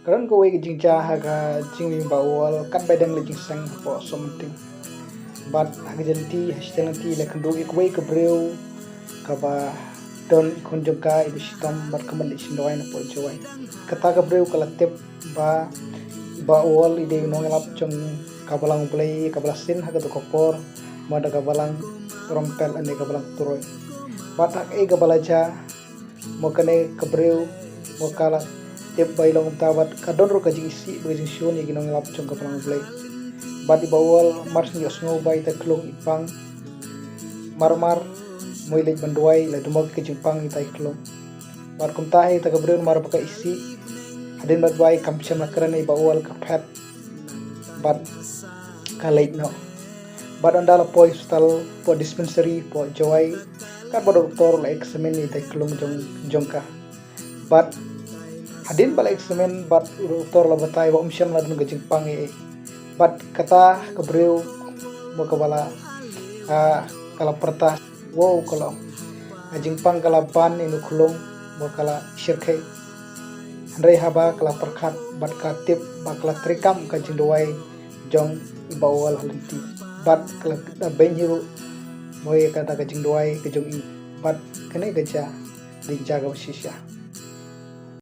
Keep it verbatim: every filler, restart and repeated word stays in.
Ka don kawei ka jingjia ha ka jingim i Bah Wol katba i dang leit jingseng hapoh Sohmynting. Bad ha ka jingïaleit, ha ka jingïaleit la kynduh ïa kawei ka briew kaba don i khun jong ka iba shitom bad ka mut leit shim dawai napoh Jowai. Kata ka briew ka la tip ba i Bah Wol i dei u nongïalap jong ka Balang U Blei kaba la sien ha kato ka por, mo da ka Balang Rompel lane ka Balang Turoi. Bad ha kaei kaba la jia, mo kane ka briew, mo ka la tip ba i long kumta bad ka don ruh ka jingisih bad ka jingshun ïa ki nongïalap jong ka Balang U Blei. Bad i Bah Wol mar shu ïohsngew ba itai i Klung i pang, mar mar mo i leit ban duwai, la dum ka jingpang itai i Klung. Bad kumta hi ïa kata ka briew namar ba ka isih, hadien ba duwai kam shym la kren, i Bah Wol ka phet bad ka leit noh. Bad ynda la poi hospital, poi dispensary, poi Jowai, katba u doktor la examine ïa itai i Klung jong, jong ka. Bad hadien ba la examine bad u doktor la batai ba um shym la don ka jingpang ei ei. Bad kata ka briew mo kaba la, ah, ka la pyrta, wow, ka long, ka jingpang ka la ban ïa u Klung, mo ka la shyrkhei. Hynrei haba ka la pyrkhat bad ka tip ba ka la treikam ka jingduwai jong i Bah Wol ha lynti, bad ka la da beiñ hi ruh mo ïa kata ka jingduwai ka jong i. Bad kane ka jia, ka jingjia kaba shisha.